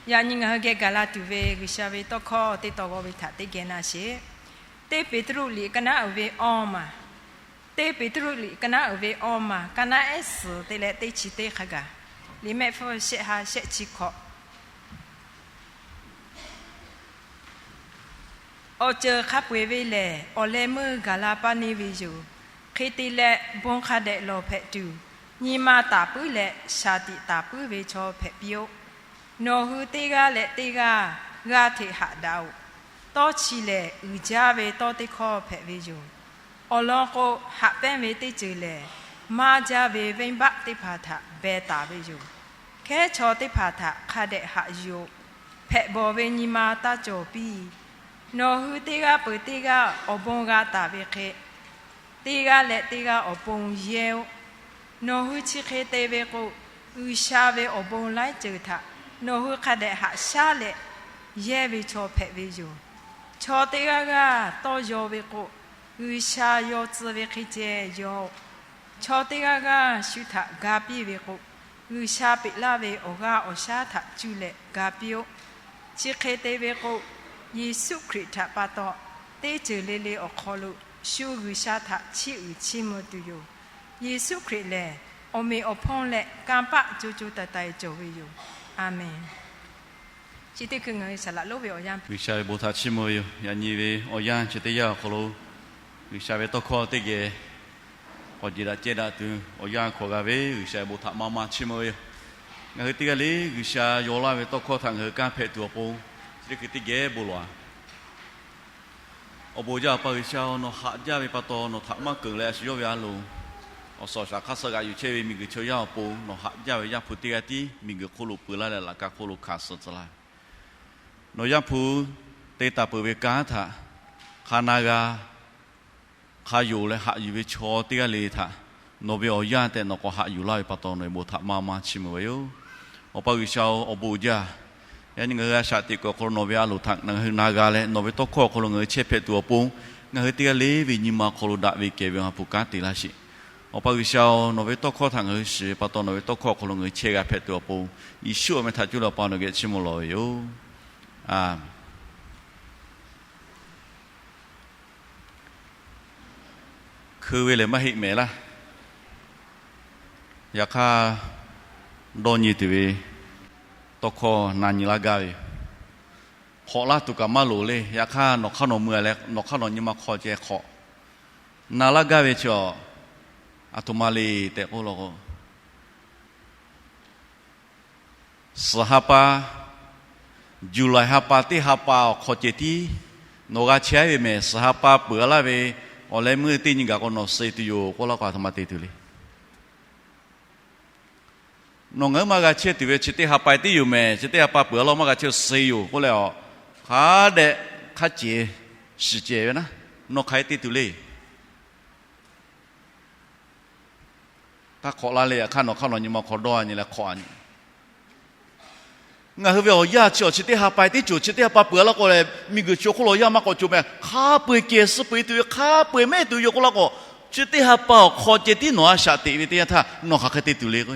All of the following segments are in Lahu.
Yaꞈ nyi ngaˬ hui geh gaˬ la tuˬ ve G'uiˬsha ve tawˇ hkawˇ teˇ taw g'aw ve htaꞈ teˇ geh na sheˍ. Teˇ Peˍtruˆ liꞈ ka naˉ uiˍ ve awˇ maˬ, Teˇ Peˍtruˆ liꞈ ka naˉ uiˍ ve awˇ maˬ, ka naˉ ehˉ suhˍ te leh teˇ chi teˇ hk'a gaˬ, liꞈ mehˆ hpfuhˇ shehˆ ha shehˆ chi hkawꞈ. Awˬ ceuˬ hk'a peu-eˬ ve lehˬ, awˬ leh meuˇ gaˬ la paˇ neˇ ve yoˬ. Hk'e te leh, bon hk'a dehꞈ lawˬ hpehꞈ tuˬ, nyi ma taˍ puiˉ leh shaˍ tiꞈ taˍ puiˉ ve chaw hpehꞈ piˇ-oˆ. Nawˬ hui teˇ g'aˇ leh teˇ g'aˇ g'aˇ hteꞈ haꞈ daꞈ-oꞈ. Tawˇ chi lehˬ, uiˍ jaˇ ve tawˇ teˇ hkawˇ hpehꞈ ve yoˬ. Awˬ lawn k'o, haꞈ pehnˇ ve teˇ ceuˬ lehˬ, maˇ jaˇ ve venˇbaˆ teˇ hpaˍ htaꞈ beh taˍ ve yoˬ. Hkehˉ chaw teˇ hpaˍ htaꞈ hk'a dehꞈ haꞈ yuˬ-oꞈ. Hpehꞈ bawˬ ve nyi ma taˇ cawˬ piˇ. Nawˬ hui teˇ g'aˇ peuˬ teˇ g'aˇ awˬ bon g'a taˍ ve hk'e, teˇ g'aˇ leh teˇ g'aˇ awˬ pon yehˇ-oˆ. Nawˬ hui chi hk'e te ve k'o, G'uiˬsha ve awˬ bon laiˉ ceuˬ htaꞈ nawˬ hui hk'a dehꞈ haꞈ shaˉ leh yehˇ ve chaw hpehꞈ ve yoˬ. Chaw teˇ g'aˇ g'aˇ tawˇ yaw ve k'o, G'uiˬsha yaw tcuh ve hk'e ceh yaw-oꞈ. Chaw teˇ g'aˇ g'aˇ shu htaꞈ ga piˇ ve k'o, G'uiˬsha peꞈ laˇ ve awˬ g'aˇ awˬ shaˉ htaꞈ cuˇ leh ga piˇ-oˆ. Chi hk'e te ve k'o, Yeˍsuˆ Hkriꞈ htaꞈ pa taw teˇ ceuˬ le le awˬ hk'aw lo shu G'uiˬsha htaꞈ chiˇ uiˍ chiˇ mvuh tuˬ yoˬ. Yeˍsuˆ Hkriꞈ lehˬ, awˬ meꞈ awˬ hponˇ leh kanˇ paˆ co co taiˍ taiˍ cawˬ ve yoˬ. A menˬ. Chi teˇ hkui ngaˬ hui saˍ laꞈ lonˉ ve awˬ yanˇ, G'uiˬsha ve bon htaꞈ chiˇ mvuh ve yoˬ. Yaꞈ nyi ve awˬ yanˇ chi teˇ yanˇ awˬ hk'aw lo G'uiˬsha ve tawˇ hkawˇ teˇ geh k'awꞈ jeˬ daꞈ ceh daꞈ tuˬ awˬ yanˇ hkawꞈ g'a ve G'uiˬsha ve bon htaꞈ maˇ maˇ chiˇ mvuh ve yoˬ. Ngaˬ hui teˇ g'aˇ le G'uiˬsha yaw laˇ ve tawˇ hkawˇ htaꞈ ngaˬ hui kanˇ hpehꞈ tuˬ awˬ pon, chi teˇ hkui teˇ geh bon lawˬ-a. Awˬ bon jaˇ Awˬ pa G'uiˬsha-oˬ, nawˬ haꞈ jaˇ ve pa taw nawˬ htaꞈ maˇ keunˍ leh a shu yawˇ ve a loˍ awˬ suhˍ awˬ shaˍ hk'aˇ suh g'aꞈ yuˬ chehˇ ve miˬguiˬ chaw yaˇ awˬ pon nawˬ haꞈ jaˇ ve Yaˇ hpu teˇ g'aˇ tiˉ miˬguiˬ hk'oˆ lo peuˬ laˇ leh laꞈ ka hk'oˆ lo hkanˍ suh tcuh laˇ ve, nawˬ Yaˇ hpu te taˍ peuˬ ve kanˉ htaꞈ hk'a na g'a hk'a yonˍ leh haꞈ yuˬ ve chaw teˇ g'aˇ le htaꞈ nawˬ ve awˬ yanˇ tehꞈ nawˬ k'awꞈ haꞈ yuˬ laˇ ve pa taw nawˬ ve bon htaꞈ maˇ maˇ chiˇ mvuh ve yoˬ. Awˬ pa G'uiˬsha-oˬ, awˬ bon uiˍ jaˇ. Yaꞈ nyi ngaˬ hui a shaꞈ teꞈ kuiˬ awˬ hk'aw lo nawˬ ve a loˍ htaꞈ ngaˬ hui na g'a leh nawˬ ve tawˇ hkawˇ awˬ hk'aw lo ngaˬ hui chehˇ hpehꞈ tuˬ awˬ pon, ngaˬ hui teˇ g'aˇ le ve nyi ma awˬ hk'aw lo daꞈ ve kehˬ ve Awˬ ha hpu kanˉ te laˇ sheˍ. Awˬ pa G'uiˬsha-oˬ, nawˬ ve tawˇ hkawˇ htaꞈ ngaˬ hui shiˍ ve pa taw nawˬ ve tawˇ hkawˇ awˬ hk'aw lo ngaˬ hui chehˇ g'a hpehꞈ tuˬ awˬ pon, Yeˍsuˆ awˬ meh htaꞈ cuˇ leh Awˬ pa nawˬ geh chiˇ mvuh lawˬ ve yoˬ. Hkeu ve lehˬ maˇ heˆ mehˍ laˇ. Yaꞈ hk'aˇ, dawˇ nyi tuˬ ve tawˇ hkawˇ na nyi laˇ gaˇ ve yoˬ. Hk'awꞈ laˇ tuˬ kaꞈ maˇ loˍ le. Yaꞈ hk'aˇ, nawˬ hk'aˇ nawˬ mui leh nawˬ hk'aˇ nawˬ nyi ma hk'aw ceh hk'awꞈ na laˇ gaˇ ve chi, aˬ htoꞈ ma le tehꞈ k'oˆ law k'o, suhˍ ha pa, July ha pa teˇ ha pa awˬ hk'aw ceh tiˉ nawˬ g'a chehˇ ve mehˍ. Suhˍ ha pa peuˬ laˇ ve awˬ leh meuˇ teˇ nyi gaˬ k'o nawˬ suh tuˬ yoˬ k'oˆ laˇ k'o, aˬ htoꞈ ma te tuˬ le. Nawˬ ngaˬ hui maˇ g'a chehˇ tuˬ ve chi teˇ ha pa tiˉ yoˬ mehˍ. Chi teˇ ha pa peuˬ laˇ maˇ g'a chehˇ, suh yoˬ k'oˆ leh, aˬ hk'a dehꞈ hk'a cehˬ shiˍ cehˬ ve naˉ, nawˬ hk'aˬ hk'e te tuˬ le. Taˇ hk'awꞈ laˇ leh, yaꞈ hk'aˇ nawˬ hk'aˇ nawˬ nyi ma hk'aw dawˇ nyi leh hk'awꞈ nyi. Ngaˬ hui ve awˬ yanˇ chi awˬ chi teˇ ha pa tiˉ cawˬ, chi teˇ ha pa peuˬ laˇ k'o leh, miˬguiˬ chi awˬ hk'oˆ lo awˬ yanˇ maˇ k'awꞈ cawˬ mehˍ. Hk'a peu-eˬ kehˬ suh peu-eˬ tuˬ ve, hk'a peu-eˬ mehˆ tuˬ yoˬ k'oˆ laˇ k'o, chi teˇ ha pa awˬ hk'aw ceh tiˉ nawˬ a shaꞈ teꞈ ve teˇ yanˇ htaˇ nawˬ hk'aˬ hk'e te tuˬ le k'o,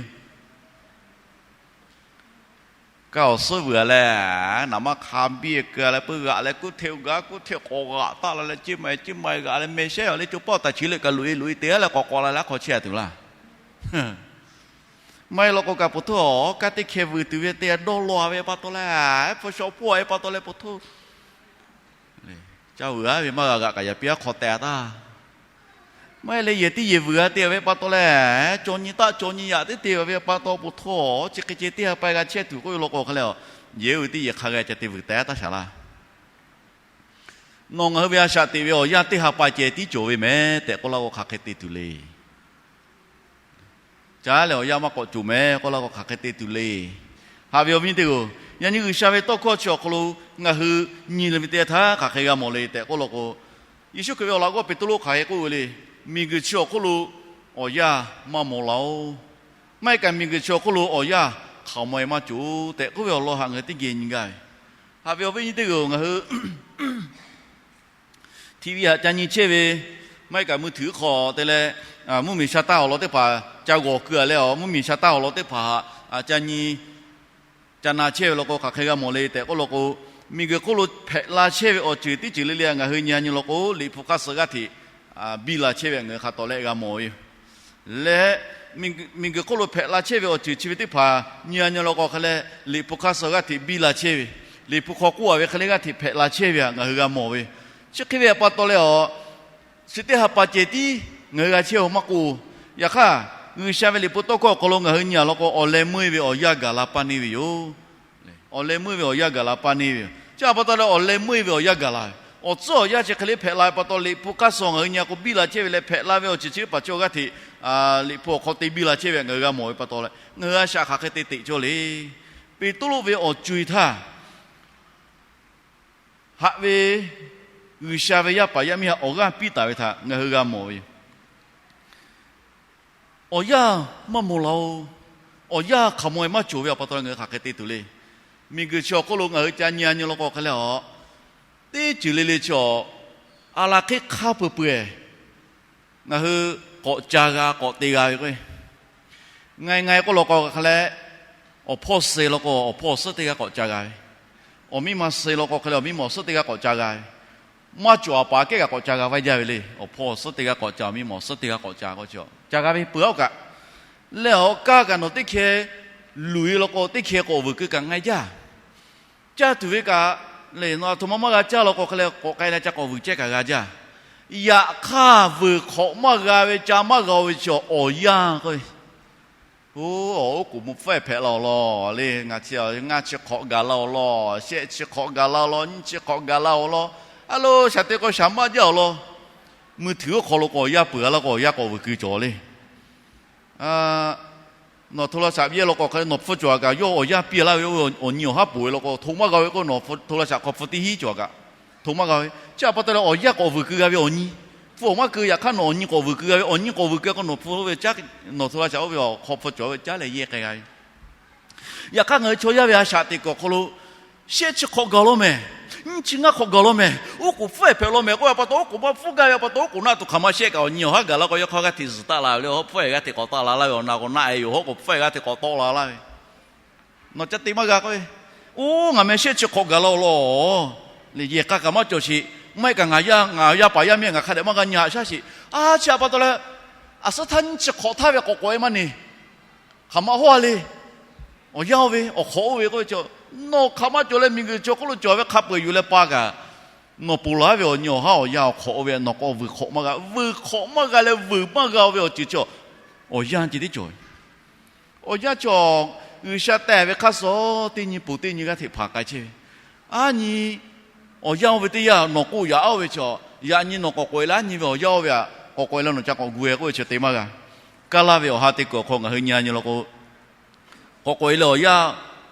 kaˇ awˬ suhˉ vuiˬ-a leh, naˍ maˇ hk'a biˇ keu-a leh peuˬ g'aꞈ leh kuˉ hteꞈ g'aꞈ kuˉ hteꞈ k'awꞈ g'aꞈ taˆ la leh, ceˇ ma-e ceˇ ma-e g'aꞈ leh meh shehˉ-a leh, co paˆ taˍ chi leuˆ kaꞈ loꞈ-e loꞈ-e te-a leh k'awꞈ k'awꞈ la leh hk'aw chehˇ-a tuˬ laˇ. Maˇ heˆ law k'o kaꞈ, po htoˇ-a, kaˇ teˇ hkeh vuiˬ tuˬ ve te dawˇ law-a ve pa taw leh, hpu shaw hpawˇ-a ve pa taw leh po htoˇ, caˇ vuiˬ-a ve maˇ g'a g'aꞈ kaꞈ yaꞈ piˇ-a hk'aw teh-a taˇ. Maˇ heˆ leh yehˬ teˇ yehˬ vuiˬ-a te-a ve pa taw leh, cawˬ nyi taˆ cawˬ nyi yaꞈ teˉ te-a ve pa taw, po htoˇ-a, chi hk'e ceh teˇ ha pa g'a chehˇ tuˬ k'oˆ ve law k'o hk'a leh, yehˬ oˇ ve teˇ yehˬ hk'a g'a ca te vuiˬ teh-a taˇ shaˍ laˇ. Nawˬ ngaˬ hui ve a shaꞈ teꞈ ve awˬ yanˇ teˇ ha pa ceh tiˉ cawˬ ve mehˍ tehꞈ k'oˆ laˇ k'o, hk'aˬ hk'e te tuˬ le. Caˇ leh awˬ yanˇ maˇ k'awꞈ cawˬ mehˍ k'oˆ laˇ k'o, hk'aˬ hk'e te tuˬ le. Haꞈ ve awˬ viˉ teˇ g'aˇ-oˬ, yaꞈ nyi G'uiˬsha ve tawˇ hkawˇ chi awˬ hk'aw lo ngaˬ hui nyi leh ve teˇ yanˇ htaˇ hk'aˬ hk'e g'a mawˬ le tehꞈ k'oˆ law k'o, Yeˍsuˆ Hkriꞈ ve awˬ laꞈ g'awˇ Peˍtruˆ hk'aˬ hk'e k'oˆ ve le. Miˬguiˬ chi awˬ hk'oˆ lo awˬ yanˇ maˇ mawˬ laˇ-oˬ. Maˇ heˆ kaꞈ, miˬguiˬ chi awˬ hk'oˆ lo awˬ yanˇ hk'aˬ mawˬ-e maˇ cawˬ tehꞈ k'oˆ ve awˬ lawn haꞈ ngaˬ hui teˇ geh nyi gaˇ ve. Haꞈ ve awˬ viˉ nyi teˇ g'aˇ-oˬ, ngaˬ hui TV haꞈ ca nyi chehˇ ve, maˇ heˆ kaꞈ mui htuiˍ hk'aw te leh, mvuhˇmiˬ sha taˇ awˬ lawn teˇ hpaˍ ca g'awˬ keu-a leh, mvuhˇmiˬ sha taˇ awˬ lawn teˇ hpaˍ haꞈ ca nyi ca na chehˇ ve law k'o hk'aˬ hk'e g'a mawˬ le tehꞈ k'oˆ law k'o, miˬguiˬ hk'oˆ lo hpehꞈ la chehˇ ve awˬ ceuˬ teˇ ceuˬ le le ngaˬ hui nyi a nyi law k'o, Liꞈ hpu hk'aˇ suh g'aˇ hteꞈ biˇ la chehˇ ve ngaˬ hui hk'a tawˍ leh g'a mawˬ ve yoˬ. Leh miˬguiˬ hk'oˆ lo hpehꞈ la chehˇ ve awˬ ceuˬ chi ve teˇ hpaˍ nyi a nyi law k'o hk'a leh, Liꞈ hpu hk'aˇ suh g'aˇ hteꞈ biˇ la chehˇ ve, Liꞈ hpu hk'aw k'oˆ a ve hk'e le g'aˇ hteꞈ hpehꞈ la chehˇ ve htaꞈ ngaˬ hui g'a mawˬ ve yoˬ. Chi hk'e ve pa taw leh a, chi teˇ ha pa ceh tiˉ ngaˬ hui g'a chehˇ-oˬ maˇ k'oˆ. Yaꞈ hk'aˇ, G'uiˬsha ve Liꞈ hpu tawˇ hkawˇ awˬ hk'aw lo ngaˬ hui nyi a law k'o, awˬ leh meuˇ ve awˬ yanˇ gaˬ la paˇ neˇ ve yoˬ. Awˬ leh meuˇ ve awˬ yanˇ gaˬ la paˇ neˇ ve yoˬ. Chi a pa taw leh awˬ leh meuˇ ve awˬ yanˇ gaˬ la ve, awˬ tcuhˉ awˬ yanˇ chi hk'e le hpehꞈ la ve pa taw, Liꞈ hpu hk'aˇ suh ngaˬ hui nyi a k'o biˇ la chehˇ ve leh hpehꞈ la ve awˬ ceuˬ chi teˇ hpaˍ chi awˬ g'aˇ hteꞈ Liꞈ hpu awˬ hk'aw te biˇ la chehˇ ve ngaˬ hui g'a mawˬ ve pa taw leh, ngaˬ hui a shaꞈ hk'aˬ hk'e te teꞈ cawˇ le. Peˍtruˆ ve awˬ co-e htaˇ haꞈ ve G'uiˬsha ve yaˇ paˍ yaˇ miˇ htaꞈ awˬ g'aˇ piˇ taˍ ve htaꞈ ngaˬ hui g'a mawˬ ve yoˬ. Awˬ yanˇ maˇ mawˬ la-oˬ. Awˬ yanˇ hk'aˬ maw e maˇ cawˬ ve a pa taw leh ngaˬ hui hk'aˬ hk'e te tuˬ le. Miˬguiˬ chi awˬ hk'oˆ lo ngaˬ hui ca nyi a nyi law k'o hk'a leh a, teˇ ceuˬ le le chi a, a la hk'e hk'a peuˬ peuˬ e ngaˬ hui k'awꞈ ca g'a k'awꞈ te g'a ve k'o, ngai ngai k'oˆ law k'o hk'a leh, awˬ hpawˇ suh law k'o awˬ hpawˇ awˬ suhˉ teˇ g'aˇ k'awꞈ ca g'a ve, awˬ miˇ ma suh law k'o hk'a leh awˬ miˇ ma awˬ suhˉ teˇ g'aˇ k'awꞈ ca g'a ve, maˇ cawˬ a paˍ kehˉ kaꞈ k'awꞈ ca g'a vaˇ jaˇ ve le. Awˬ hpawˇ awˬ suhˉ teˇ g'aˇ k'awꞈ ca, awˬ miˇ ma awˬ suhˉ teˇ g'aˇ k'awꞈ ca k'o, ca g'a ve peuˬ a oˇ kaꞈ. Leh awˬ kaˇ kaꞈ nawˬ teˇ hkeh luˬ e law k'o teˇ hkeh k'awꞈ vuiˬ keu kaꞈ ngai jaˇ. Caˇ tuˬ ve kaꞈ, le nawˬ a htoꞈ ma maˇ g'a caˇ law k'o hk'a leh k'awꞈ k'ai leh ca k'awꞈ vuiˬ cehˇ kaꞈ g'a jaˇ. Yaꞈ hk'aˇ vuiˬ hk'awꞈ maˇ g'a ve ca maˇ g'a-o ve chi awˬ yanˇ k'o, oˇ, oˉ k'oˍ mvuh pfuhˇ e hpehꞈ la-oˬ law le. Ngaˬ chi ngaˇ chi hk'awꞈ gaˬ la-oˬ law, shehˆ chi hk'awꞈ gaˬ la-oˬ law, nyiˇ chi hk'awꞈ gaˬ la-oˬ law, a lo shaˍ te k'o shaˍ maˇ jaˇ-oˬ law. Mui htuiˍ oˇ hk'aw lo k'awꞈ yaˇ peuˬ a laˇ k'o awˬ yanˇ k'awꞈ vuiˬ keu cawˬ le. Nawˬ hto la shaꞈ yehˇ law k'o hk'a leh nawˬ hpfuhˇ cawˬ a kaꞈ yawˇ awˬ yanˇ piˇ a laˇ ve, awˬ nyi awˬ haˉ poˬ ve law k'o hto maˇ g'a ve k'o nawˬ hto la shaꞈ hk'aw hpfuhˇ teˇ hinˉ cawˬ a kaꞈ, hto maˇ g'a ve. Chi a pa taw leh awˬ yanˇ k'awꞈ vuiˬ keu g'a ve awˬ nyi, hpfuhˇ awˬ maˇ keu. Yaꞈ hk'aˇ nawˬ awˬ nyi k'awꞈ vuiˬ keu g'a ve, awˬ nyi k'awꞈ vuiˬ keu a k'o nawˬ hpfuhˇ oˇ ve caˉ, nawˬ hto la shaꞈ oˇ ve awˬ hk'aw hpfuhˇ cawˬ ve caˉ leh yehˇ k'ai g'a ve. Yaꞈ hk'aˇ ngaˬ hui chaw yaˇ ve a shaꞈ teꞈ kuiˬ awˬ hk'aw lo shehˆ chi hk'awꞈ gaˬ law mehˍ, nyiˇ chi ngaˇ hk'awꞈ gaˬ law mehˍ, oˉ k'oˍ pfuhˇ e hpehꞈ law mehˍ k'oˆ ve a pa taw, oˉ k'oˍ maˇ pfuhˇ gaˇ ve a pa taw, oˉ k'oˍ naˆ tuˬ hk'aˬ ma shehˆ kaꞈ awˬ nyi awˬ haˉ gaˬ la k'o yawˇ hk'aˇ g'aˇ hteꞈ zuhˬ taˆ la ve le. Oˉ hpfuhˇ e g'aˇ hteꞈ k'awꞈ taˆ la laˇ ve, awˬ na k'o naˆ e yoˬ, oˉ k'oˍ pfuhˇ e g'aˇ hteꞈ k'awꞈ taˆ la laˇ ve, nawˬ ca te maˇ g'a k'oˆ ve. Oˇ, ngaˬ meh shehˆ chi hk'awꞈ gaˬ la-oˬ law. Leh yehˬ k'a kaꞈ maˇ cawˬ sheˍ. Maˇ heˆ kaꞈ ngaˬ yaˇ, ngaˬ yaˇ paˍ yaˇ miˇ ngaˬ hk'a dehꞈ maˇ g'a nyi haꞈ shaˉ sheˍ. A, chi a pa taw leh, a suhˉ htaˇ nyiˇ chi hk'awꞈ htaˇ ve k'awꞈ k'awꞈ e maˇ ne. Hk'aˬ ma hawˇ a le. Awˬ yanˇ oˇ ve, awˬ hk'awꞈ oˇ ve k'oˆ ve chi, nawˬ hk'aˬ maˇ cawˬ leh miˬguiˬ chi hk'oˆ lo cawˬ ve hk'a peu-eˬ yuˬ leh pa kaꞈ, nawˬ ponˬ laˬ ve awˬ nyi awˬ haˉ awˬ yanˇ awˬ hk'awꞈ oˇ ve nawˬ k'awꞈ vuiˬ hk'awꞈ maˇ g'a, vuiˬ hk'awꞈ maˇ g'a leh vuiˬ maˇ g'a-o ve awˬ ceuˬ chi, awˬ yanˇ ceh tiˉ cawˬ ve. Awˬ yanˇ chi, G'uiˬsha teh ve hk'aˇ suh teˇ nyi ponˬ teˇ nyi g'aˇ hteꞈ hpanˍ k'ai chehˇ ve. Aˉ nyi awˬ yanˇ oˇ ve teˇ yanˇ nawˬ k'oˆ yaꞈ oˇ ve chi, yaꞈ nyi nawˬ k'awꞈ k'awꞈ e leh aˉ nyi ve awˬ yanˇ oˇ ve htaꞈ k'awꞈ k'awꞈ e leh nawˬ ca k'awꞈ gu e k'oˆ ve chi te maˇ g'a. Kaˇ laˇ ve awˬ ha te kuiˬ awˬ hk'aw ngaˬ hui nyi a nyi law k'o, k'awꞈ k'awꞈ e leh awˬ yanˇ,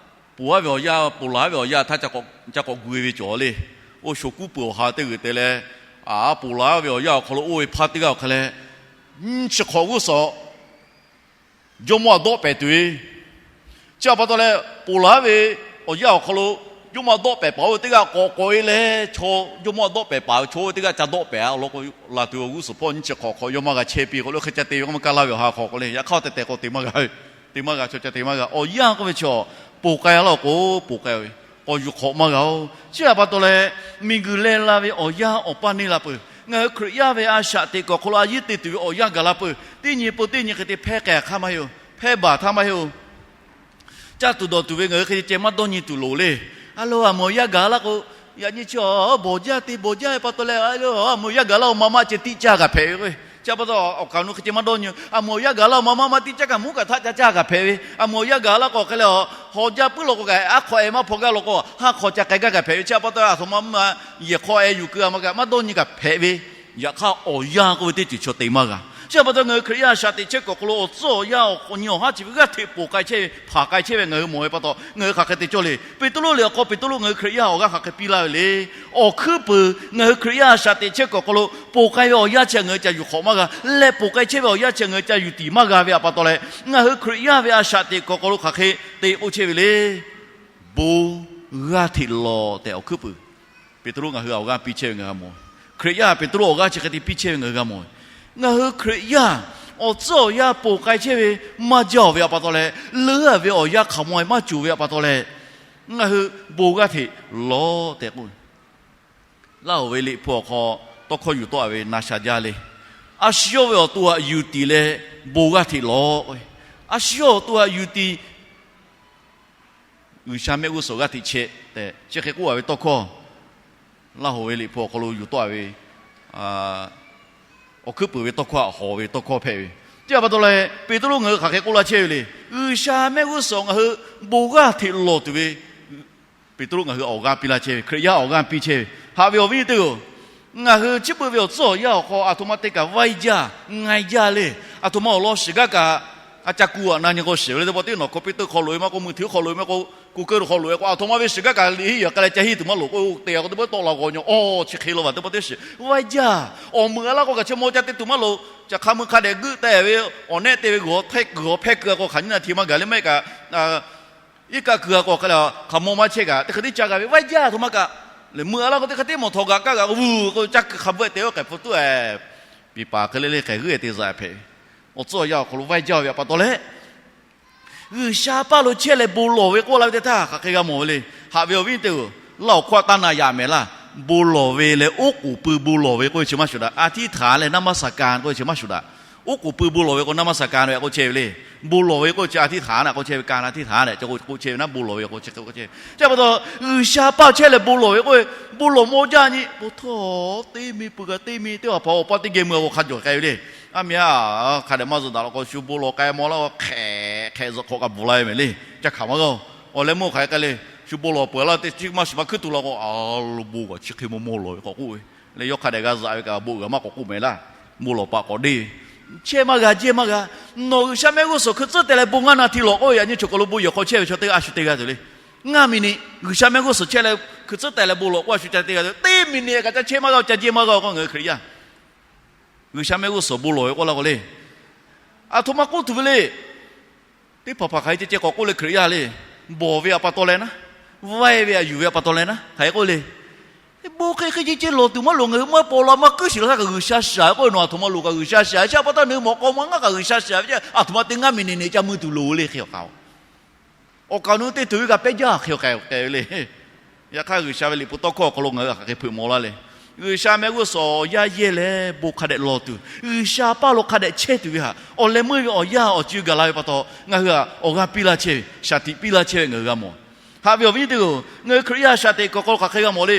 ponˬ aˉ ve awˬ yanˇ, ponˬ laˬ aˉ ve awˬ yanˇ htaˇ ca k'awꞈ gu e ve cawˬ le. Oˇ shoˍ kuˉ peuˬ awˬ ha teˇ g'uiˬ te leh, a, ponˬ laˬ aˉ ve awˬ yanˇ awˬ hk'aw lo oˇ ve hpaˇ teˇ g'aˇ awˬ hk'a leh, nyiˇ chi hk'awꞈ g'uˇ suhˍ jawˇmawˇ htaꞈ dawˆ pehˍ tuˬ ve. Chi a pa taw leh, ponˬ laˬ aˉ ve awˬ yanˇ awˬ hk'aw lo jawˇmawˇ htaꞈ dawˆ pehˍ paˍ oˇ ve teˇ g'aˇ k'awꞈ k'awꞈ e leh, chaw jawˇmawˇ htaꞈ dawˆ pehˍ paˍ ve chaw oˇ ve teˇ g'aˇ ca dawˆ pehˍ a law k'o, laˬ tuˬ awˬ g'uˇ suhˍ hpawˇ nyiˇ chi hk'awꞈ hk'awꞈ yawˇ maˇ g'a chehˇ piˇ k'o, lo hk'e ca te ve k'o maˇ kaˇ laˇ ve awˬ ha hk'aw k'o le. Yaꞈ hk'aˇ te tehꞈ k'o te maˇ g'a ve, te maˇ g'a, chaw ca te maˇ g'a. Awˬ yanˇ k'oˆ ve chi, ponˬ k'ai laˇ k'o ponˬ k'ai ve, k'awꞈ yuˬ hk'awꞈ maˇ g'a-oˬ. Chi a pa taw leh, miˬguiˬ leh la ve awˬ yanˇ awˬ paˇ neˇ la peuˬ. Ngaˬ hui Hkriꞈ yaˇ ve a shaꞈ teꞈ kuiˬ awˬ hk'aw lo a yeˇ te tuˬ ve awˬ yanˇ gaˬ la peuˬ. Teˇ nyi peuˬ teˇ nyi hk'e te hpehˇ k'ai htaꞈ hk'aˇ maˇ heˆ-oˬ. Hpehˇ baˬ htaˇ maˇ heˆ-oˬ. Caˇ tuˬ dawˬ tuˬ ve ngaˬ hui hk'e ceh maˇ dawˇ nyi tuˬ loˍ le. A lo, a meuꞈ awˬ yanˇ gaˬ laˇ k'o, yaꞈ nyi chi bawˬ jaˇ te bawˬ jaˇ ve pa taw leh, a lo, a meuꞈ awˬ yanˇ gaˬ laˇ-oˬ, ma maˇ ceh tiˇ caˇ kaꞈ hpehꞈ ve k'o, chi a pa taw awˬ kaˍ awˬ nu hk'e ceh maˇ dawˇ nyi. A meuꞈ awˬ yanˇ gaˬ laˇ-oˬ, ma maˇ maˇ tiˇ caˇ kaꞈ mvuhˇ kaꞈ htaˆ ca caˇ kaꞈ hpehꞈ ve. A meuꞈ awˬ yanˇ gaˬ laˇ k'o hk'e leh, a, haw jaˇ puiˉ law k'o kaꞈ, aˉ hk'aw e maˇ hpaw gaˇ law k'o, haˉ hk'aw ca k'ai gaˇ kaꞈ hpehꞈ ve. Chi a pa taw a htoꞈ ma maˇ yehˬ hk'aw e yuˬ keu a ma kaꞈ maˇ dawˇ nyi kaꞈ hpehꞈ ve. Yaꞈ hk'aˇ awˬ yanˇ k'oˆ ve teˇ ceuˬ chaw te maˇ g'a. Chi a pa taw ngaˬ hui Hkriꞈ yaˇ a shaꞈ teꞈ chehˇ kuiˬ awˬ hk'aw lo awˬ tcuhˉ awˬ yanˇ awˬ nyi awˬ haˉ chi ve g'aˇ hteꞈ ponˬ k'ai chehˇ ve, hpanˍ k'ai chehˇ ve ngaˬ hui mawˬ ve pa taw, ngaˬ hui hk'aˬ hk'e te cawˇ le. Peˍtruˆ liꞈ awˬ hk'aw Peˍtruˆ ngaˬ hui Hkriꞈ yaˇ awˬ g'aˇ hk'aˬ hk'e piˇ laˇ ve le. Awˬ hkuiˉ peuˬ ngaˬ hui Hkriꞈ yaˇ a shaꞈ teꞈ chehˇ kuiˬ awˬ hk'aw lo ponˬ k'ai ve awˬ yanˇ chi ngaˬ hui ca yuˬ hk'awꞈ maˇ g'a leh, ponˬ k'ai chehˇ ve awˬ yanˇ chi ngaˬ hui ca yuˬ tiˍ maˇ g'a ve a pa taw leh, ngaˬ hui Hkriꞈ yaˇ ve a shaꞈ teꞈ kuiˬ awˬ hk'aw lo hk'aˬ hk'e te k'oˆ chehˇ ve le. Bon g'aˇ hteꞈ lawˬ tehꞈ awˬ hkuiˉ peuˬ Peˍtruˆ ngaˬ hui awˬ g'aˇ piˇ chehˇ ve ngaˬ hui g'a mawˬ. Hkriꞈ yaˇ Peˍtruˆ awˬ g'aˇ chi hk'e te piˇ chehˇ ve ngaˬ hui g'a mawˬ. Ngaˬ hui Hkriꞈ yaˇ awˬ tcuhˉ awˬ yanˇ ponˬ k'ai chehˇ ve maˇ jaˇ-oˬ ve a pa taw leh, leuˉ a ve awˬ yanˇ hk'aˬ maw e maˇ cawˬ ve a pa taw leh, ngaˬ hui bon g'aˇ hteꞈ lawˬ tehꞈ k'oˆ. Laˇ hoˍ ve liꞈ hpu awˬ hk'aw tawˇ hkawˇ yuˬ tawˆ ve na sha jaˇ le. A shu yawˇ ve awˬ to htaꞈ yuˬ tiˍ leh bon g'aˇ hteꞈ lawˬ. A shu yawˇ awˬ to htaꞈ yuˬ tiˍ, G'uiˬsha mehˆ g'uˇ suhˍ g'aˇ hteꞈ chehˇ tehꞈ chi hk'e k'oˆ ve tawˇ hkawˇ, Laˇ hoˍ ve liꞈ hpu awˬ hk'aw lo yuˬ tawˆ ve awˬ hkuiˉ puiˍ ve tawˇ hkawˇ htaꞈ hawˍ ve tawˇ hkawˇ hpehꞈ ve. Chi htaꞈ pa taw leh Peˍtruˆ ngaˬ hui hk'aˬ hk'e k'oˆ laˇ chehˇ ve le. G'uiˬsha mehˆ g'uˇ suhˍ ngaˬ hui bon g'aˇ hteꞈ lawˬ tuˬ ve, Peˍtruˆ ngaˬ hui awˬ g'aˇ piˇ laˇ chehˇ ve, Hkriꞈ yaˇ awˬ g'aˇ piˇ chehˇ ve. Haꞈ ve awˬ viˉ awˬ nyi teˇ-oˬ, ngaˬ hui chi beuꞈ ve awˬ tcuhˉ awˬ yanˇ awˬ hk'aw aˬ htoꞈ ma te kaꞈ vaiˇ jaˇ, ngaiˇ jaˇ le. Aˬ htoꞈ ma awˬ lawn shiˍ gaˇ kaꞈ, a ca ku aꞈ na nyi k'o shiˍ ve le. Teˇ pawˆ teˇ nawˬ computer hk'aw loꞈ ve maˇ k'oˆ, mui htuiˉ hk'aw loꞈ ve maˇ k'oˆ, Google hk'aw loꞈ ve k'o, aˬ htoꞈ ma ve shiˍ gaˇ kaꞈ liꞈ henˇ yuˬ k'ai leh ca henˇ tuˬ maˇ loˍ k'o, te a k'o teˇ pawˆ tawˆ la g'awˬ nyi, aˬ chi hk'e lo vaˬ teˇ pawˆ teˇ shiˍ vaiˇ jaˇ. Awˬ meuꞈ a laˇ k'o kaꞈ chi maw ca te tuˬ maˇ loˍ. Caꞈ hk'a mui hk'a dehꞈ geuˆ teh ve, awˬ nehˆ te ve g'uiˬ hpehˇ kuiˬ, g'uiˬ hpehˇ kuiˬ a k'o hk'aˬ nyi na hti maˇ gaˬ le maˇ heˆ kaꞈ, iˉ kaˆ kuiˬ a k'o hk'a leh hk'aˬ maw maˇ chehˇ kaꞈ teˇ hk'e tiˉ ca g'a ve vaiˇ jaˇ aˬ htoꞈ ma kaꞈ. Lehˬ meuꞈ a laˇ k'o teˇ hk'e tiˉ mawˬ htawꞈ g'aꞈ kaˇ g'aꞈ k'o vuˬ k'o caˇ kuiˬ hk'a bvuhꞈ te oˇ hk'e hpu tuˉ e piˍ paˍ hk'e le le hk'e g'uˇ e te zaꞈ hpehꞈ ve. Awˬ tcuhˉ awˬ yanˇ awˬ hk'aw lo vaiˇ jaˇ ve pa taw leh, G'uiˬsha paˇ lo chehˇ leh bon lawˬ ve k'oˆ la ve teˇ htaˇ hk'aˬ hk'e g'a mawˬ ve le. Haꞈ ve awˬ viˉ teˇ-oˬ, laˇ awˬ hkawˇ taˇ na yaꞈ mehˍ laˇ. Bon lawˬ ve leh oˉ k'oˍ pui bon lawˬ ve k'oˆ ve chi maˇ shuˍ daꞈ. A htiˇ htaˍ leh naˇ maˇ saˍ ka k'oˆ ve chi maˇ shuˍ daꞈ. Oˉ k'oˍ pui bon lawˬ ve k'o naˇ maˇ saˍ ka ve k'oˆ chehˇ ve le. Bon lawˬ ve k'oˆ ve chi a htiˇ htaˍ naˆ k'oˆ chehˇ ve, ka naˆ htiˇ htaˍ leh k'oˆ chehˇ ve naˉ bon lawˬ ve k'o chi hk'e k'oˆ chehˇ ve. Chi pa taw G'uiˬsha paˇ chehˇ leh bon lawˬ ve k'oˆ ve, bon lawˬ maw jaˇ nyi, bon htawˇ teˇ mi pui kaꞈ teˇ mi teˇ hpaˍ hpaˍ awˬ pa teˇ geh mui a k'o hk'a jawˬ k'ai ve le. A miˇ a, hk'a dehꞈ maˇ zuhꞈ daꞈ law k'o shu bon lawˬ k'ai maw laˇ k'o hk'e hk'e zuhꞈ hk'awꞈ k'a bvuhˬ la ve mehˍ le. Ca hkanˍ maˇ g'a. Awˬ leh meuˇ hk'aˬ hk'e k'ai le, shu bon lawˬ peuˬ laˇ teˇ chi maˇ shiˍ maˇ hkuiˉ tuˬ la k'o, a lo bon kaꞈ chi hk'e maw maw lawˬ ve k'awꞈ k'oˆ ve le. Yawˇ hk'a dehꞈ g'a zaꞈ ve kaꞈ bon g'a maˇ k'awꞈ k'oˆ mehˍ laˇ. Bon lawˬ paˍ k'awꞈ deˇ ve, chehˇ maˇ g'a jehˇ maˇ g'a. Nawˬ G'uiˬsha mehˆ g'uˇ suhˍ hkui tcuhˉ teh leh bon ngaˇ na hti lawˬ k'oˆ ve yaꞈ nyi choˬ kaˬ lo bon yehˬ hk'aw chehˇ ve chaw teˇ g'aˇ a shu te g'a tuˬ le. Ngaˇ miˬniꞈ G'uiˬsha mehˆ g'uˇ suhˍ chehˇ leh hkui tcuhˉ teh leh bon lawˬ k'oˆ a shu ca te g'a tuˬ, teˇ miˬniꞈ kaꞈ ca chehˇ maˇ g'a, ca jehˇ maˇ g'a k'o ngaˬ hui Hkriꞈ yaˇ G'uiˬsha mehˆ g'uˇ suhˍ bon lawˬ ve k'oˆ la k'o le. Aˬ htoꞈ ma k'oˆ tuˬ ve le. Teˇ hpaˍ hpaˍ hk'aˬ hk'e ceh ceh k'awꞈ k'oˆ le Hkriꞈ yaˇ le. Bawˬ ve a pa taw leh naˉ, vaiˇ ve a yuˬ ve a pa taw leh naˉ hk'aˬ hk'e k'oˆ le. Bon hk'e hk'e ceh ceh lawˬ tuˬ maˇ loˍ, ngaˬ hui maˇ paw la maˇ kuiˉ shiˍ la htaˇ kaꞈ G'uiˬsha shiˍ ve k'oˆ ve nawˬ aˬ htoꞈ ma loˍ kaꞈ G'uiˬsha shiˍ ve chi a pa taw nawˬ hui mawꞈ k'aw ma ngaˇ kaꞈ G'uiˬsha shiˍ ve chi aˬ htoꞈ ma te ngaˇ miˬniꞈ neꞈ ca mui tuˬ loˍ le hk'e k'o. Awˬ kaˍ awˬ nu teˇ tuˬ ve kaꞈ pehˇ jaˇ hk'e k'ai ve le. Yaꞈ hk'aˇ G'uiˬsha ve liꞈ hpu tawˇ hkawˇ awˬ hk'aw lo ngaˬ hui hk'aˬ hk'e hpeuꞈ maw laˇ le. G'uiˬsha mehˆ g'uˇ suhˍ awˬ yaˇ yehˇ leh bon hk'a dehꞈ lawˬ tuˬ, G'uiˬsha paˇ lo hk'a dehꞈ chehˇ tuˬ ve htaꞈ awˬ leh meuˇ ve awˬ yanˇ awˬ co gaˬ la ve pa taw ngaˬ hui htaꞈ awˬ g'aˇ piˇ laˇ chehˇ ve, shaˍ tiꞈ piˇ laˇ chehˇ ve ngaˬ hui g'a mawˬ. Haꞈ ve awˬ viˉ teˇ-oˬ, ngaˬ hui Hkriꞈ yaˇ shaˍ tiꞈ kuiˬ awˬ hk'aw lo hk'aˬ hk'e g'a mawˬ le.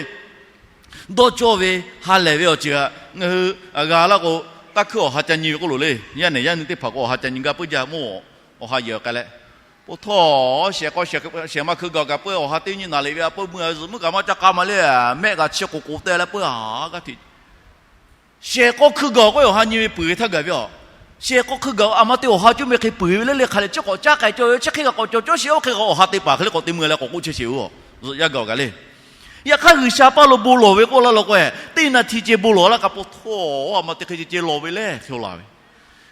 Dawˇ cawˇ ve ha lehˬ ve awˬ ceuˬ htaꞈ ngaˬ hui g'a laˇ k'o, taˇ hkuiˇ awˬ ha ca nyi ve k'oˆ loˬ le. Yaˇ nehˬ yaˇ nu teˇ hpaˍ k'o awˬ ha ca nyi gaˇ puiˉ jaˇ mawˇ. Awˬ ha yehˬ k'ai leh, po htawˇ shehˍ k'aw shehˍ ma hkui gaˬ kaꞈ peuˬ, awˬ ha teˇ nyi naˍ liꞈ ve a peuˬ, meuˇ zuhꞈ meuˇ kaꞈ maˇ caˇ k'a ma le. Mehˆ kaꞈ chi k'oˍ k'oˍ te leh peuˬ a g'aˇ hteꞈ. Shehˍ k'aw hkui gaˬ k'oˆ ve awˬ ha nyi ve peuˬ ve htaˇ gaˬ ve a. Shehˍ k'aw hkui gaˬ a ma te awˬ ha cuˇ meh hk'e peuˬ ve le le hk'a leh chi k'awꞈ caˉ k'ai cawˇ ve chi hk'e kaꞈ k'awꞈ cawˬ cawˇ sheˍ oˇ hk'e k'awꞈ awˬ ha te paˍ hk'e le k'awꞈ te mui leh k'awꞈ k'oˆ chehˇ sheˍ oˬ. Zuhꞈ yaˇ gaˬ kaꞈ le. Yaꞈ hk'aˇ G'uiˬsha paˇ lo bon lawˬ ve k'oˆ laˇ law k'o, teˇ naˬ hti ceh bon lawˬ laˇ kaꞈ po htawˇ a ma te hk'e ceh ceh lawˬ ve le hk'e la ve.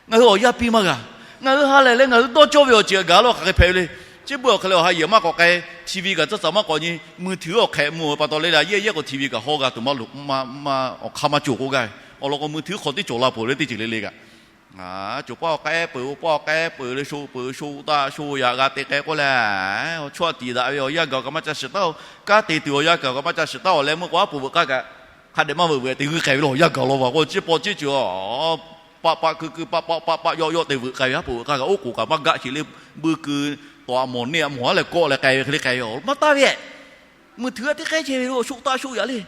Ngaˬ hui awˬ yaˇ piˇ maˇ g'a. Ngaˬ hui ha lehˬ leh ngaˬ hui dawˇ cawˇ ve awˬ ceuˬ gaˬ laˇ hk'aˬ hk'e hpehꞈ ve le. Chi beuꞈ awˬ hk'e leh awˬ ha yehˬ maˇ k'awꞈ k'ai, TV kaꞈ tcuhˉ tcuhˉ maˇ k'awꞈ nyi, mui htuiˉ awˬ hk'ehꞈ mui ve pa taw le le yehˇ yehˇ k'o TV kaꞈ haw g'a tuˬ maˇ loˍ, maˇ awˬ hk'aˇ maˇ cawˬ k'oˆ gaˇ ve. Awˬ lawn k'o mui htuiˉ hk'aw tiˉ cawˬ la peuˬ le teˇ ceuˬ le le kaꞈ. Coˬ paˇ awˬ k'ai peuˬ, oˇ paˇ awˬ k'ai peuˬ le, sho peuˬ sho taˇ sho yaꞈ g'a te k'ai k'oˆ leh, chaw tiˍ daꞈ ve awˬ yanˇ gaˬ kaꞈ maˇ ca shiˍ taˉ-oˬ, kanˉ te tuˬ awˬ yanˇ gaˬ kaꞈ maˇ ca shiˍ taˉ-oˬ leh meuˇ k'o aˉ poꞈ veuꞈ k'aˇ kaꞈ hk'a dehꞈ maˇ veuꞈ veuꞈ te g'uiˇ k'ai ve le awˬ yanˇ gaˬ law vaˬ k'o, chi paw ciˉ ceuˬ a paˆ paˆ keu keu paˆ paˆ paˆ paˆ yawˆ yawˆ te veuꞈ k'ai ve, aˉ poꞈ veuꞈ k'aˇ kaꞈ oˉ k'oˍ kaꞈ maˇ gaˆ sheˍ le, buiˇ keu tawꞈ a mawˬ neˇ a mawˬ a leh kawˆ leh k'ai ve hk'e le k'ai ve maˇ taˇ ve. Mui htuiˉ a teˇ k'ehˉ chehˇ ve lo sho taˇ sho yaꞈ le.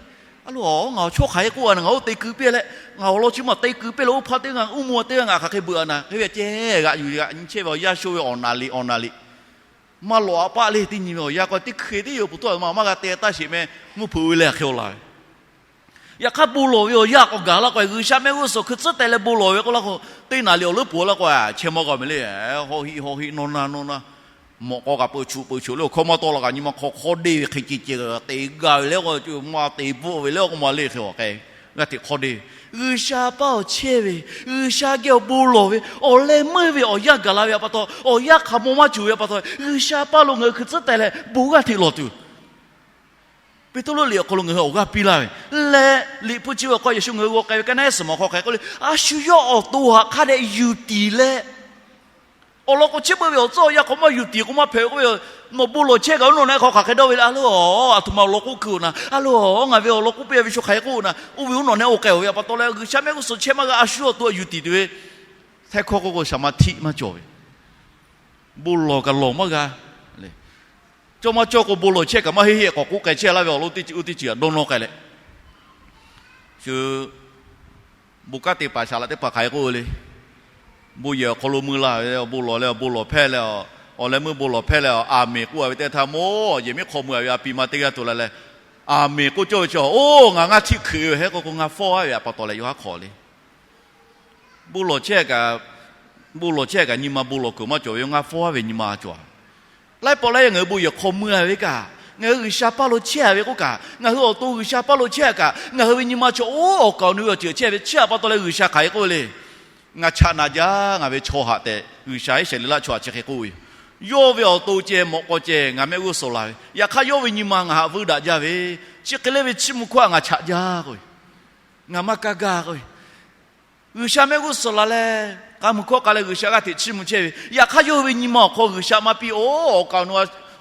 A lo ngaˬ awˬ chawˇ hk'aˬ hk'e k'oˆ a na, ngaˬ oˇ te keu piˇ leh, ngaˬ awˬ lawn chi maˬ te keu piˇ leh oˇ hpaˇ teˇ g'aˇ uˉ mvuhˇ teˇ g'aˇ ngaˬ hk'aˬ hk'e beuꞈ a na, hk'e ve ceh g'aꞈ yuˬ g'aꞈ nyi chehˇ ve awˬ yanˇ sho ve awˬ naˍ liꞈ awˬ naˍ liꞈ maˇ lawꞈ a paˆ le teˇ nyi ve awˬ yanˇ k'o teˇ hkui teˇ yoˬ puˬ tawˆ a ma maˇ g'a te taˇ sheˍ meh, mvuhˇ hpeuꞈ ve leh hk'e la ve. Yaꞈ hk'aˇ bon lawˬ ve awˬ yanˇ k'awꞈ gaˬ laˇ k'o, G'uiˬsha mehˆ g'uˇ suhˍ hkui tcuhˉ teh leh bon lawˬ ve k'oˆ laˇ k'o, teˇ naˍ liꞈ awˬ leuˉ poˬ laˇ k'o, chehˇ maˇ g'a meh le. Hawˇ hiˆ hawˇ hiˆ nawˇ na nawˇ na, mawꞈ k'aw kaꞈ peuˬ chuꞈ peuˬ chuꞈ le awˬ hkawˇ maˇ tawˆ la kaꞈ nyi ma hk'aw hk'awˇ deˇ ve hk'e ceh ceh te gaˇ ve le k'o, maˇ te bvuhˆ ve le k'o maˇ le hk'e awˬ k'ai g'aˇ hteꞈ hk'awˇ deˇ ve. G'uiˬsha paˇ awˬ chehˇ ve, G'uiˬsha geh awˬ bon lawˬ ve awˬ leh meuˇ ve awˬ yanˇ gaˬ la ve a pa taw, awˬ yanˇ hk'aˬ maw maˇ cuˬ ve a pa taw, G'uiˬsha paˇ lo ngaˬ hui hkui tcuhˉ teh leh bon g'aˇ hteꞈ lawˬ tuˬ Peˍtruˆ liꞈ awˬ hk'aw lo ngaˬ hui awˬ g'aˇ piˇ laˇ ve. Leh liꞈ hpu chi ve awˬ hk'aw Yeˍsuˆ ngaˬ hui g'aw k'ai ve ka naˉ ehˉ suhˍ ma awˬ hk'aw hk'aˬ hk'e k'oˆ le, a shu yawˇ awˬ to htaꞈ hk'a dehꞈ yuˬ tiˍ leh, Awˬ lawn k'o, chi beuꞈ ve awˬ tcuhˉ awˬ yanˇ hk'aw maˇ yuˬ tiˍ k'o maˇ hpehꞈ k'oˆ ve, nawˬ bon lawˬ chehˇ kaꞈ, oˇ nawˬ nehˆ hk'aw hk'aˬ hk'e dawˇ ve le. A loˬ, aˬ htoꞈ ma awˬ lawn k'oˆ kuiˬ-oˬ na, a loˬ, ngaˬ ve awˬ lawn k'oˆ piˇ ve chaw hk'aˬ hk'e k'oˆ-oˬ na, oˇ ve oˇ nawˬ nehˆ oˇ k'ai ve pa taw leh, G'uiˬsha mehˆ g'uˇ suhˍ chehˇ maˇ g'a, a shu awˬ to yuˬ tiˍ tuˬ ve, htaiˇ hkawˇ k'oˆ k'o, shaˍ ma htiˆ maˇ cawˬ ve, bon lawˬ kaꞈ lawˬ maˇ g'a le. Cawˇ maˇ cawˇ k'o, bon lawˬ chehˇ kaꞈ maˇ heˆ heˆ k'awꞈ k'oˆ k'ai chehˇ laˇ ve awˬ lawn teˇ ceuˬ oˇ teˇ ceuˬ aꞈ dawˇ nawˇ k'ai leh, shu bon kanˉ te paˍ shaˍ laꞈ teˇ hpaˍ hk'aˬ hk'e k'oˆ ve le. Bon yehˬ awˬ hk'aw lo mui la ve, bon lawˬ leh, bon lawˬ hpehˇ leh, awˬ leh meuˇ bon lawˬ hpehˇ leh, aˍmenˍ k'oˆ a ve teˇ htaˇ, mawˇ yehˬ miˉ hk'aw mui a ve a pi ma teˇ g'aˇ tuˬ la leh, aˍmenˍ k'oˆ cawˇ ve chi, oˇ ngaˬ ngaˇ htiˆ hk'euꞈ ve hehˉ k'oˆ k'o, ngaˇ fawˇ a ve a pa taw leh yawˇ haˉ hk'awꞈ le. Bon lawˬ chehˇ kaꞈ, bon lawˬ chehˇ kaꞈ nyi ma bon lawˬ kuiˬ maˇ cawˬ ve, ngaˇ fawˇ a ve nyi ma cawˬ a. Laiˉ pawˆ laiˉ yaˇ ngaˬ hui bon yehˬ hk'aw mui a ve kaꞈ, ngaˬ hui G'uiˬsha paˇ lo chehˇ a ve k'oˆ kaꞈ, ngaˬ hui awˬ to G'uiˬsha paˇ lo chehˇ a kaꞈ, ngaˬ hui ve nyi ma chaw oˇ awˬ kaˍ awˬ nu ve awˬ ceuˬ chehˇ ve chi a pa taw leh, G'uiˬsha hk'aˬ hk'e k'oˆ ve le. Ngaˬ chaꞈ naꞈ jaˇ, ngaˬ ve chaw haꞈ tehꞈ G'uiˬsha Iˉsaˍreˍlaˆ chaw htaꞈ chi hk'e k'oˆ ve yoˬ. Yawˇ ve awˬ to ceh mawꞈ k'aw ceh ngaˬ mehˆ g'uˇ suhˍ la ve, yaꞈ hk'aˇ yawˇ ve nyi ma ngaˬ haꞈ vuiˇ daꞈ jaˇ ve, chi hk'e le ve chiˇ mvuh hkawˇ htaꞈ ngaˬ chaꞈ jaˇ k'oˆ ve, ngaˬ maˇ kaˇ gaˇ k'oˆ ve, G'uiˬsha mehˆ g'uˇ suhˍ la leh, k'a mui hkawˇ k'a leh G'uiˬsha g'aˇ hteꞈ chiˇ mvuh chehˇ ve, yaꞈ hk'aˇ yawˇ hui ve nyi ma awˬ hk'aw G'uiˬsha maˇ piˇ-oˬ, awˬ kaˍ awˬ nu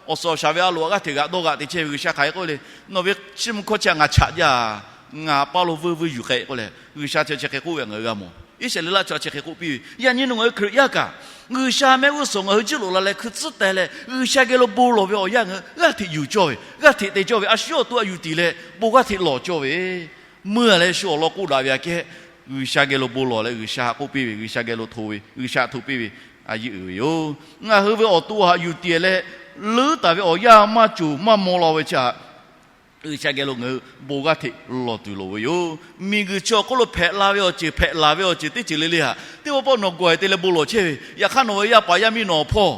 awˬ suhˍ awˬ shaˍ ve a loˍ g'aˇ hteꞈ g'aꞈ dawˇ g'aꞈ te chehˇ ve. G'uiˬsha hk'aˬ hk'e k'oˆ le, nawˬ ve chiˇ mvuh hkawˇ chi htaꞈ ngaˬ chaꞈ jaˇ, ngaˬ paˇ lo vuiˇ vuiˇ yuˬ k'ai k'oˆ leh, G'uiˬsha chi chi hk'e k'oˆ ve ngaˬ hui g'a mawˬ. Iˉsaˍreˍlaˆ chaw chi hk'e k'oˆ piˇ ve. Yaꞈ nyi nawˬ ngaˬ hui Hkriꞈ yaˇ kaꞈ, G'uiˬsha mehˆ g'uˇ suhˍ ngaˬ hui jiˇ loꞈ la leh hkui tcuhˉ teh leh, G'uiˬsha geh lo bon lawˬ ve awˬ yanˇ ngaˬ hui g'aˇ hteꞈ yuˬ cawˇ ve, g'aˇ hteꞈ te cawˇ ve, a shu awˬ to htaꞈ yuˬ tiˍ leh bon g'aˇ hteꞈ lawˬ cawˇ ve, meuˇ a leh shu awˬ lawn k'oˆ daꞈ ve aꞈ kehˉ, G'uiˬsha geh lo bon lawˬ leh G'uiˬsha htaꞈ k'oˆ piˇ ve, G'uiˬsha geh lo hto ve, G'uiˬsha htaꞈ hto piˇ ve, a yeˇ uiˍ ve yoˬ. Ngaˬ hui ve awˬ to htaꞈ yuˬ tiˍ leh, leuˉ taˍ ve awˬ yanˇ maˇ cawˬ maˇ maw la ve chi htaꞈ G'uiˬsha geh lo ngaˬ hui bon g'aˇ hteꞈ lawˬ tuˬ loˍ ve yoˬ. Miˬguiˬ chi awˬ hk'oˆ lo hpehꞈ la ve awˬ ceuˬ, hpehꞈ laˬ ve awˬ ceuˬ teˇ ceuˬ le le htaꞈ teˇ pawˆ pawˆ nawˬ gawˬ e te leh bon lawˬ chehˇ ve, yaꞈ hk'aˇ nawˬ ve yaˇ paˍ yaˇ miˇ nawˬ awˬ hpawˇ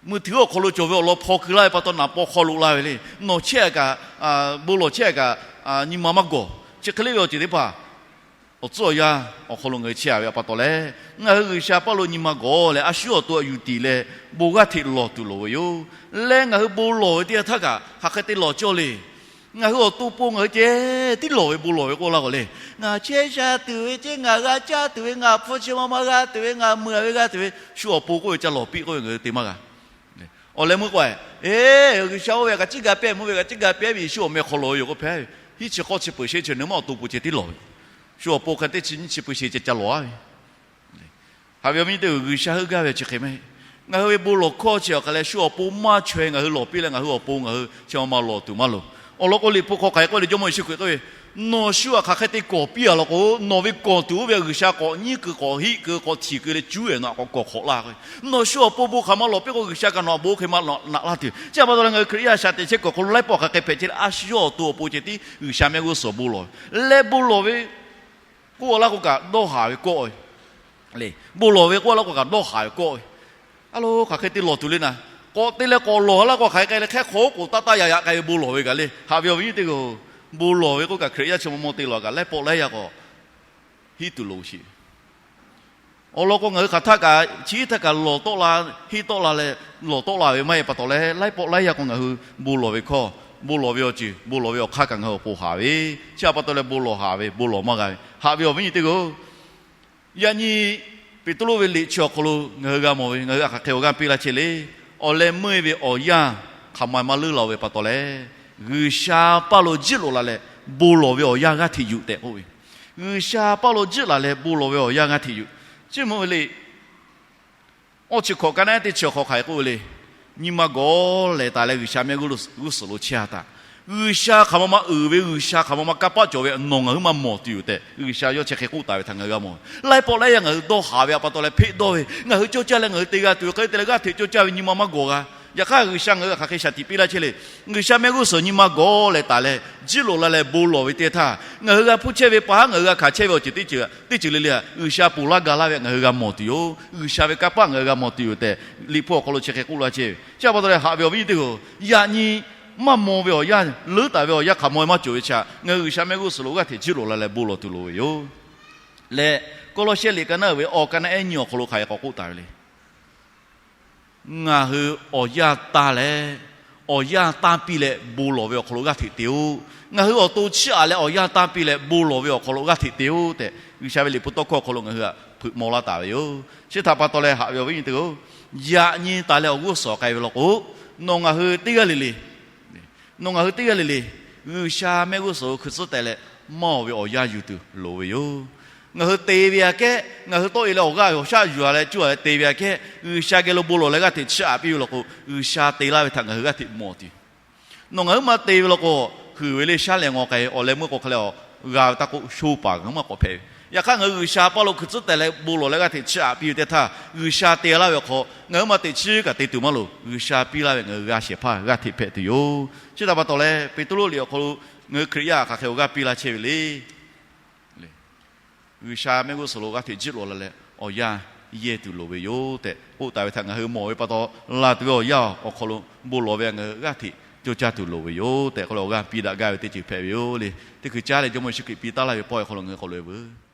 mui hteˇ awˬ hk'aw lo cawˬ ve awˬ lawn hpaw keu laˇ ve pa taw naˍ paw hk'aw loꞈ la ve le. Nawˬ chehˇ kaꞈ, bon lawˬ chehˇ kaꞈ, nyi ma maˇ gawˬ. Chi hk'e le ve awˬ ceuˬ teˇ hpaˍ awˬ tcuhˉ awˬ yanˇ awˬ hk'aw lo ngaˬ hui chehˇ a ve pa taw leh, ngaˬ hui G'uiˬsha paˇ lo nyi ma gawˬ leh a shu awˬ to htaꞈ yuˬ tiˍ leh bon g'aˇ hteꞈ lawˬ tuˬ loˍ ve yoˬ. Leh ngaˬ hui bon lawˬ ve teˇ yanˇ htaˇ kaꞈ hk'aˬ hk'e te lawˬ cawˇ le. Ngaˬ hui awˬ to pon ngaˬ hui ceh tiˉ lawˬ ve bon lawˬ ve k'oˆ laˇ k'o le, ngaˬ chehˇ sha tuˬ ve ceh, ngaˬ g'a caˇ tuˬ ve, ngaˬ hpu chi ma ma g'a tuˬ ve, ngaˬ mui a ve g'a tuˬ ve, shu awˬ pon k'oˆ ve ca lawˬ piˇ k'oˆ ve ngaˬ hui te maˇ g'a. Awˬ leh meuˇ k'o, eˬ, G'uiˬsha oˇ ve kaꞈ ciˉ ga pehˇ, meuˇ ve kaꞈ ciˉ ga pehˇ ve, Yeˍsuˆ awˬ meh hk'aw lo yoˬ k'oˆ hpehꞈ ve. Hiˉ chi hk'awˇ chi peuˬ sheˆ chi neˇ maˇ awˬ to pon ceh tiˉ lawˬ ve. Shu awˬ pon hk'e teˇ chi nyiˇ chi peuˬ sheˆ ceh ca lawˬ a ve. Haꞈ ve awˬ viˉ nyi teˇ hpaˍ-oˬ, G'uiˬsha heuˆ gaˇ ve chi hk'e mehˆ. Ngaˬ hui ve bon lawˬ hkawˇ chi awˬ hk'a leh shu awˬ pon maˇ chaweh ngaˬ hui lawˬ piˇ leh ngaˬ hui awˬ pon ngaˬ hui chi ma ma lawˬ tuˬ maˇ loˍ. Awˬ lawn k'o, Liꞈ hpu hk'aw hk'aˬ hk'e k'oˆ le, Jawˇmawˇ Yeˍsuˆ Hkriꞈ k'oˆ ve, Nawˬ shu htaꞈ hk'aˬ hk'e te kawˬ piˇ a law k'o, nawˬ ve kawˬ tuˬ oˇ ve G'uiˬsha k'awꞈ nyiˉ keu, k'awꞈ hiˆ keu, k'awꞈ htiˍ keu leh cuˉ ve nawˬ htaꞈ k'awꞈ kawˬ hk'awꞈ laˇ k'o, nawˬ shu awˬ pon bon hk'aˬ ma lawˬ piˇ k'o, G'uiˬsha kaꞈ nawˬ htaꞈ bon hk'e ma naꞈ laˇ tuˬ. Chi pa taw leh ngaˬ hui Hkriꞈ yaˇ shaˍ teꞈ chehˇ kuiˬ awˬ hk'aw lo laiˉ pawˆ hk'aˬ hk'e hpehꞈ chehˇ leh, a shu yawˇ awˬ to awˬ pon ceh tiˉ G'uiˬsha mehˆ g'uˇ suhˍ bon lawˬ ve leh bon lawˬ ve k'oˆ laˇ k'o kaꞈ dawˇ haˍ ve kawˆ ve le. Bon lawˬ ve k'oˆ laˇ k'o kaꞈ dawˇ haˍ ve kawˆ ve. A lo, hk'aˬ hk'e te lawˬ tuˬ le naˍ. K'awꞈ te leh k'awꞈ lawˬ laˇ k'o hk'aˬ hk'e k'ai leh hk'e hk'awꞈ k'oˍ taˇ taˇ yaꞈ yaꞈ k'ai ve bon lawˬ ve kaꞈ le. Haꞈ ve awˬ viˉ nyi teˇ hpaˍ-oˬ, bon lawˬ ve k'oˆ kaꞈ Hkriꞈ yaˇ chi ma ma te lawˬ kaꞈ laiˉ pawˆ laiˉ yaˇ k'awꞈ hiˉ tuˬ loˍ sheˍ. Awˬ lawn k'o, ngaˬ hui hk'aˬ htaˇ kaꞈ chi htaˇ kaꞈ lawˬ tawˆ la, hiˉ tawˆ la leh lawˬ tawˆ la ve maˇ heˆ pa taw leh, laiˉ pawˆ laiˉ yaˇ k'o ngaˬ hui bon lawˬ ve hkawˇ, bon lawˬ ve awˬ ceuˬ, bon lawˬ ve awˬ hk'aˇ kaꞈ ngaˬ hui awˬ pon haˍ ve. Chi pa taw leh bon lawˬ haˍ ve, bon lawˬ maˇ g'a ve. Haꞈ ve awˬ viˉ nyi teˇ hpaˍ-oˬ, yaꞈ nyi Peˍtruˆ ve liꞈ chi awˬ hk'aw lo ngaˬ hui g'a mawˬ ve, ngaˬ hui hk'aˬ hk'e awˬ g'aˇ piˇ laˇ chehˇ le. Awˬ leh meuˇ ve awˬ yanˇ hk'aˬ ma maˇ leuˉ la-o ve pa taw leh, G'uiˬsha paˇ lo jiˇ loꞈ la leh bon lawˬ ve awˬ yanˇ g'aˇ hteꞈ yuˬ tehꞈ k'oˆ ve. G'uiˬsha paˇ lo jiˇ la leh bon lawˬ ve awˬ yanˇ g'aˇ hteꞈ yuˬ. Chi mvuh ve le, awˇ chi hkawꞈ ka naˉ teˇ chi awˬ hk'aw hk'aˬ hk'e k'oˆ ve le. Nyi ma g'awˬ lehˬ taˍ leh G'uiˬsha mehˆ g'uˇ suhˍ lo chehˇ a htaꞈ, G'uiˬsha hk'aˬ ma ma uiˍ ve, G'uiˬsha hk'aˬ ma ma kanˇ paˆ cawˬ ve nawˬ ngaˬ hui maˇ mawˬ tuˬ yoˬ tehꞈ, G'uiˬsha yawˇ chi hk'e k'oˆ taˍ ve htaꞈ ngaˬ hui g'a mawˬ. Laiˉ pawˆ laiˉ yaˇ ngaˬ hui dawˇ haˍ ve pa taw leh hpeˆ dawˇ ve, ngaˬ hui cawˇ caˇ leh ngaˬ hui te g'a tuˬ ve hk'e te leh g'aˇ hteꞈ cawˇ caˇ ve nyi ma maˇ g'awˬ g'a. Yaꞈ hk'aˇ G'uiˬsha ngaˬ hui hk'aˬ hk'e shaˍ tiꞈ piˇ laˇ chehˇ le. G'uiˬsha mehˆ g'uˇ suhˍ nyi ma g'awˬ lehˬ taˍ leh, jiˇ loꞈ la leh bon lawˬ ve teˇ htaˇ, ngaˬ hui g'a hpuˇ chehˇ ve pa haˉ ngaˬ hui g'a hkanˍ chehˇ ve awˬ ceuˬ teˇ ceuˬ le le htaꞈ G'uiˬsha ponˬ laˇ ga laˇ ve ngaˬ hui g'a mawˬ tuˬ yoˬ. G'uiˬsha ve kanˇ paˆ ngaˬ hui g'a mawˬ tuˬ yoˬ tehꞈ, Liꞈ hpu awˬ hk'aw lo chi hk'e k'oˆ laˇ chehˇ ve. Chi pa taw leh haꞈ ve awˬ viˉ nyi teˇ hpaˍ-oˬ, yaꞈ nyi maˇ maw ve awˬ yanˇ, leuˉ taˍ ve awˬ yanˇ hk'aˬ ma maˇ cawˬ ve chi htaꞈ ngaˬ hui G'uiˬsha mehˆ g'uˇ suhˍ lo g'aˇ hteꞈ jiˇ loꞈ la leh bon lawˬ tuˬ loˍ ve yoˬ. Leh Kawˇlawˇsehˇ liꞈ ka naˉ uiˍ ve awˬ ka naˉ ehˉ nyi awˬ hk'aw lo hk'aˬ hk'e k'awꞈ k'oˆ taˍ ve le. Ngaˬ hui awˬ yanˇ tanˇ leh, awˬ yanˇ tanˇ piˇ leh bon lawˬ ve awˬ hk'aw lo g'aˇ hteꞈ te-oˆ. Ngaˬ hui awˬ to chiˇ aꞈ leh awˬ yanˇ tanˇ piˇ leh bon lawˬ ve awˬ hk'aw lo g'aˇ hteꞈ te-oˆ tehꞈ, G'uiˬsha ve liꞈ hpu tawˇ hkawˇ awˬ hk'aw lo ngaˬ hui htaꞈ hpeuꞈ maw laˇ taˍ ve yoˬ. Chi htaꞈ pa taw leh haꞈ ve awˬ viˉ nyi teˇ hpaˍ-oˬ, yaꞈ nyi taˍ leh awˬ g'uˇ suhˍ k'ai ve law k'o, nawˬ ngaˬ hui teˇ g'aˇ le le, nawˬ ngaˬ hui teˇ g'aˇ le le G'uiˬsha mehˆ g'uˇ suhˍ hkui tcuhˉ teh leh maˇ awˬ ve awˬ yanˇ yuˬ tuˬ loˍ ve yoˬ. Ngaˬ hui te ve aꞈ kehˉ, ngaˬ hui tawˆ e leh awˬ g'aˇ awˬ shaˆ yuˬ a leh cuˇ a leh te ve aꞈ kehˉ, G'uiˬsha geh lo bon lawˬ leh g'aˇ hteꞈ chiˇ aꞈ piˇ ve law k'o, G'uiˬsha te laˇ ve htaꞈ ngaˬ hui g'aˇ hteꞈ mawˬ tuˬ yoˬ. Nawˬ ngaˬ huiˉ ma te ve law k'o, huiˍ ve le shaˉ lehˬ ngawˬ k'ai awˬ leh meuˇ k'o hk'a leh awˬ g'a ve taˇ k'oˆ, sho paˍ ngaˬ huiˉ ma k'awꞈ hpehꞈ ve. Yaꞈ hk'aˇ ngaˬ hui G'uiˬsha paˇ lo hkui tcuhˉ teh leh bon lawˬ leh g'aˇ hteꞈ chiˇ aꞈ piˇ ve teˇ htaˇ, G'uiˬsha te laˇ ve awˬ hk'aw ngaˬ huiˉ ma teꞈ chiˉ kaꞈ te tuˬ maˇ loˍ. G'uiˬsha piˇ laˇ ve ngaˬ hui g'a shehˍ hpaˇ g'aˇ hteꞈ hpehꞈ tuˬ yoˬ. Chi htaꞈ pa taw leh Peˍtruˆ liꞈ awˬ hk'aw lo ngaˬ hui Hkriꞈ yaˇ hk'aˬ hk'e awˬ g'aˇ piˇ laˇ chehˇ ve le. G'uiˬsha mehˆ g'uˇ suhˍ lo g'aˇ hteꞈ jiˆ lawˬ la leh awˬ yanˇ yehˇ tuˬ loˍ ve yoˬ tehꞈ k'oˆ taˍ ve htaꞈ ngaˬ hui mawˬ ve pa taw, laˬ tuˬ ve awˬ yanˇ awˬ hk'aw lo bon lawˬ ve ngaˬ hui g'aˇ hteꞈ cawˇ caˇ tuˬ loˍ ve yoˬ tehꞈ k'oˆ leh awˬ g'aˇ piˇ daꞈ gaˇ ve teˇ ceuˬ hpehꞈ ve yoˬ le. Teˇ hkui caˉ leh Jawˇmawˇ Yeˍsuˆ Hkriꞈ piˇ taˉ laˇ ve pawehˇ awˬ hk'aw lo ngaˬ hui k'awꞈ loꞈ e veuˬ